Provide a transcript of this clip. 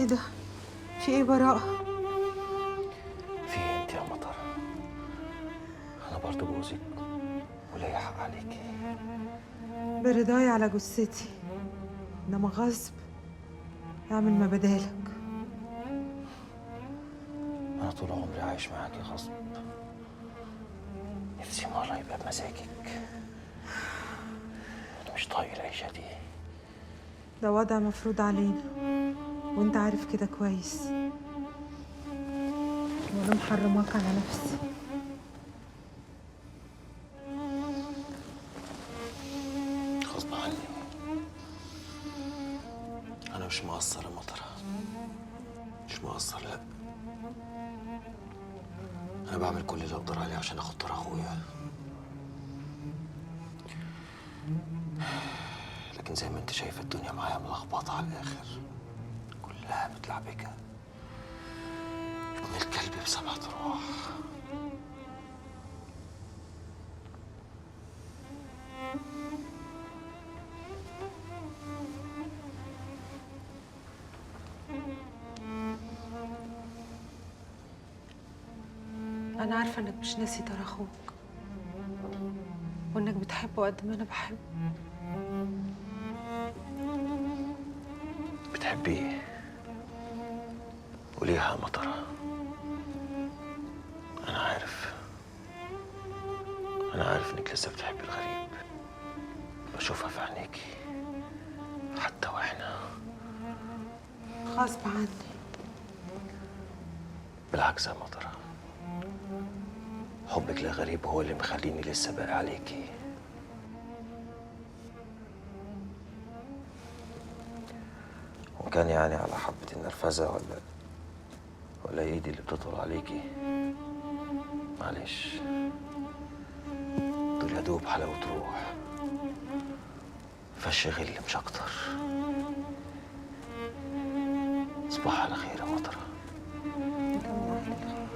ايه ده؟ في ايه براءة؟ في ايه انت يا مطر؟ انا برضه جوزك وليا حق عليكي. برضاي على جثتي، انما غصب اعمل ما بدالك. انا طول عمري عايش معاكي غصب، نفسي مرة يبقى بمزاجك. انا مش طايق العيشة دي. ده وضع مفروض علينا وانت عارف كده كويس، وانا محرماك على نفسي. غصب عني، انا مش مقصر يا مطره، مش مقصر. لا، انا بعمل كل اللي اقدر عليه عشان اخد طار اخويا، لكن زي ما انت شايفه الدنيا معايا ملخبطة على الاخر، كلها متلعبكه. ابن الكلب بسبعة ارواح. أنا عارفة إنك مش ناسي طار أخوك، وإنك بتحبه قد ما أنا بحبه. بتحبيه؟ قوليها يا مطرة. أنا عارف، أنا عارف إنك لسه بتحبي الغريب، بشوفها في عينيكي حتى وإحنا غصب عني. بالعكس يا مطرة، حبك لغريب هو اللي مخليني لسه باقي عليكي. وكان يعني على حبة النرفزة ولا ايدي اللي بتطول عليكي، معلش، دول يا دوب حلاوة روح، فش غل مش أكتر. صباح على خير يا مطرة. انت من أهل الخير.